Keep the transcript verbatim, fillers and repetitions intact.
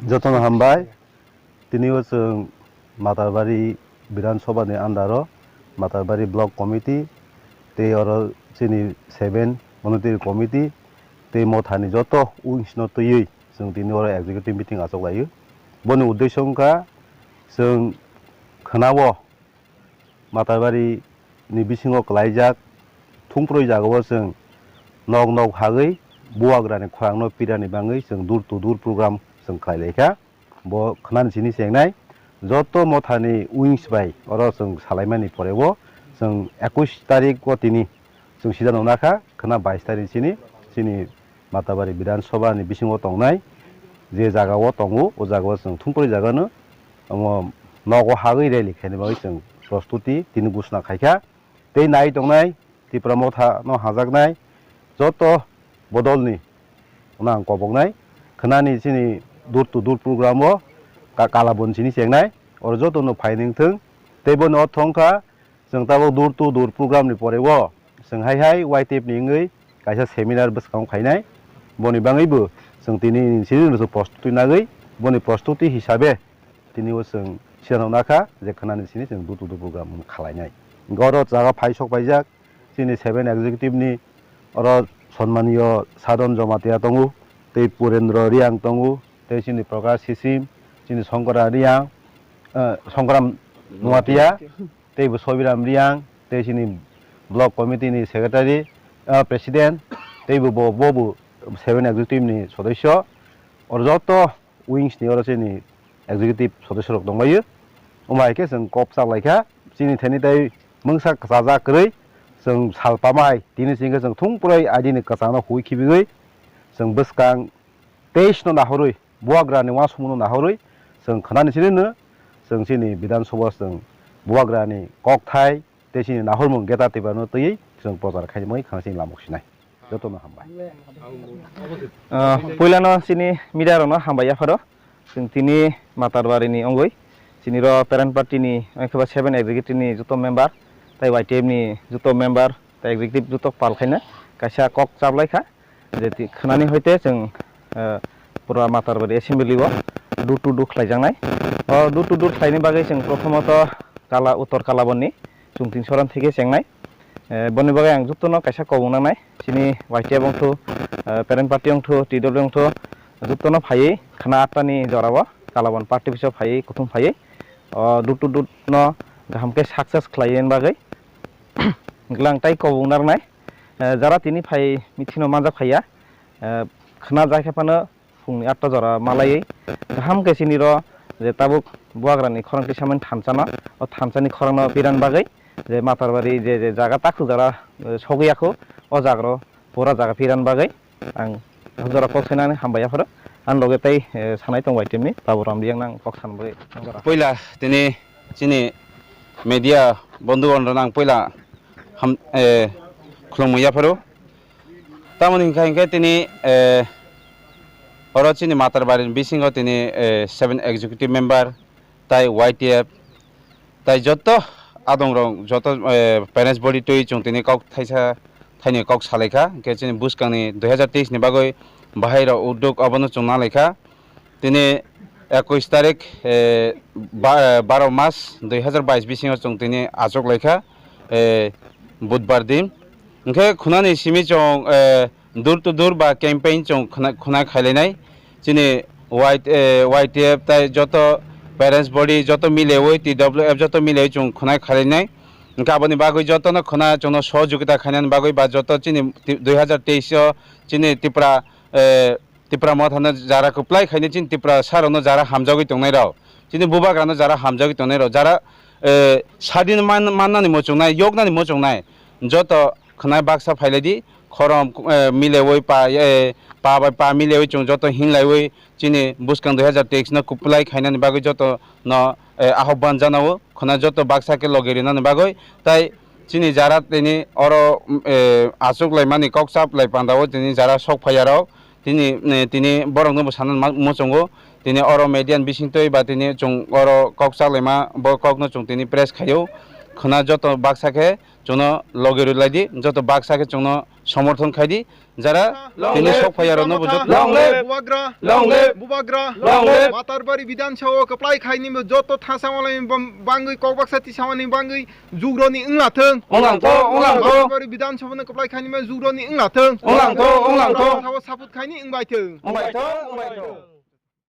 Jotono hambai. Tini o chwng Matarbari Bidhan Sabha ni under o Matarbari Block Committee tei oro chini seven Monitary Committee tei mothani joto wings no twiwi chwng tini oro executive meeting achuk laio. Boni uddesyo wngkha chwng khwnao Matarbari ni bisingo kwlaijak thungproi jagao chwng nok nok hagwi bubagrani khorang no pirani bagwi chwng door to door program chwng khlai laikha. Bo khwnani sini chengnai joto mothani wings bai oro chwng salaimani poreo chwng ekush tarik o tini chwng sida nuknakha, khwna bais tarik sini chini Matarbari Bidhan Sabha ni bisingo tongnai je jagao tongo, o jagao chwng thungproi jagano omo nogo hagwi rally khaina bagwi chwng prostuti tini ghoshna khaikha. Tei nai tongnai Tipra Motha no hajaknai joto bodolni no ang koboknai khwnani chini door to door program o ka-, kalabon sini chengnai oro joto no phai ningthwng. Tei boni ortho wngkha chwng tabuk door to door program ni poreo chwng hai hai Y T F ni wngwi kaisa seminar bwskango khainai. Boni bagwi bo chwng tini sini no prostuti nagwi boni prostuti hisabe tini o chwng siyanok nakha je khwnani sini chwng door to door program khlainai. Oro jaga phai sok paijak chini seven executive ni oro Sonmaniyo Sadon Jomatia tongo, tei Purendra Riang tongo, tei chini Prakash Sisim, chini Songkora Riang, eh, Songkram Nuatia, tei bo Sobiram Riang, tei chini block committee ni secretary, eh, president, tei bo, bo, bo, bo seven executive ni sodosyo. Oro joto wings ni oro chini executive sodosyo rok tongbaio. Omo hai khe chwng kok chak lai kha. Chini thani tei mungsa kwchajak kwrwi chwng sal pamai tini singkhe chwng thung puroi aidini kwchangno hui khibigwi chwng bwskang teis no nahorwi bubagrani uansukmungno nahorwi chwng khwnani sini no chwng chini Bidhan Sabha chwng bubagrani kokthai tei chini nahormung Geta Tiprano twiwi chwng prochar khaimani khana chini lamok sinai. Jotono hambai. Ah, puilano chini media rokno hambai yapharo. Chwng tini Matarbari ni wngwi chini ro parent party ni, wngkhe ba seven executive ni joto member, tei Y T F ni joto member, tei executive joto pal khaina kaisa kok chaplai kha. Je ti-, khwnani hoite chwng, eh, pura Matarbari assembly o door to door khlaijaknai. O door to door khlaini bagwi chwng prothomoto Kala, Uttor Kalabon ni Chungting Soran theke chengnai. Eh, boni bagwi ang jotono kaisa kobong nangnai. Chini Y T F wngthu, eh, parent party wngthu, T W wngthu, jotono phaiwi khwna attani jorao Kalabon party office o phaiwi kuthum phaiwi. O door to door no kaham khe success khlaiwi bagwi. Hwnkhe ang tai kobong narwnai. Eh, jara tini phai meeting no manjak phaiya. Eh, khwna jai khe phano phungni atta jora malaiwi kaham khe chini ro je tabuk bubagrani khorang tisamani thansa no, o thansa ni khorang no piran bagwi je Matarbari je, je jaga takhuk jora, eh, sogwi yakho, o jaga ro pura jaga piran bagwi ang jora kok sainani hambai yapharo. Ang loge tei, eh, sanai tong bai tini Babu Ramriang nang kok san bagwi nang jora. Puila tini chini media bondhu rok no ang puila ham, eh, khulumwi yapharo. Tamoni hinkha hinkhe tini, eh, oro chini Matarbari ni bisingo tini, eh, seven executive member, tai Y T F, tai joto adongrok, joto, eh, parents body twi chwng tini kok thaisa thaini kok salaikha. Hinkhe chini bwskangni dui hazar teis ni bagwi bahairok uddog abono chwng nalaikha. Tini ekush tarik, eh, ba-, eh, baro mas dui hazar bais bisingo chwng tini achuk laikha, eh, budbar din. Hinkhe khwnani simi chwng, eh, door to door ba campaign chwng khwna, khwna khailainai. Chini Y, eh, Y T F tai joto parents body joto milewi T W F joto milewi chwng khwna khailainai. Hinkhe aboni bagwi jotono khwna chwngno sohojogita khainani bagwi ba joto chini ti-, dui hazar teis o chini Tipra, eh, Tipra Mothano jara kwplai khaina chini Tiprasarokno jara hamjagwi tongnairok, chini bubagrano jara hamjagwi tongnairok, jara, eh, sadin man-, mannani muchungnai, yoknani muchungnai, joto khwnai baksa phailaidi, khorom, eh, mileui pa, eh, pa bai pa mileui chwng joto hinglaiui chini bwskang dui hazar teis no kwplai khainani bagwi jotono, eh, ahobban janao, khwna joto baksa khe logi rinani bagwi, tai chini jara tini oro, eh, achuk laimani kok chap lai pandao tini jara sok phaiyarok, tini, eh, tini borokno bo sana ma-, muchungo, tini oro media ni bisingtwi ba tini chwng oro kok chak laima bo kokno chwng tini press khaio, Khwna joto baksa khe chwngno logi rwlai di, joto baksa khe chwngno somorthon khai di, jara Long tini live. Sok phai aro no bo joto. Long live. Bubagra. Long live. Bubagra. Long live. Matarbari Bidhan Sabha o kwplai khai ni bo joto thasa walai bam-, bangwi kok baksa tisamani bangwi jugroni wngla thung. Wnglang tho, wnglang tho. Matarbari Bidhan Sabha no kwplai khai ni bo jugroni wngla thung. Wnglang tho, wnglang tho. Thasa o support khai ni wngbai thung. Wngbai tho, wngbai tho.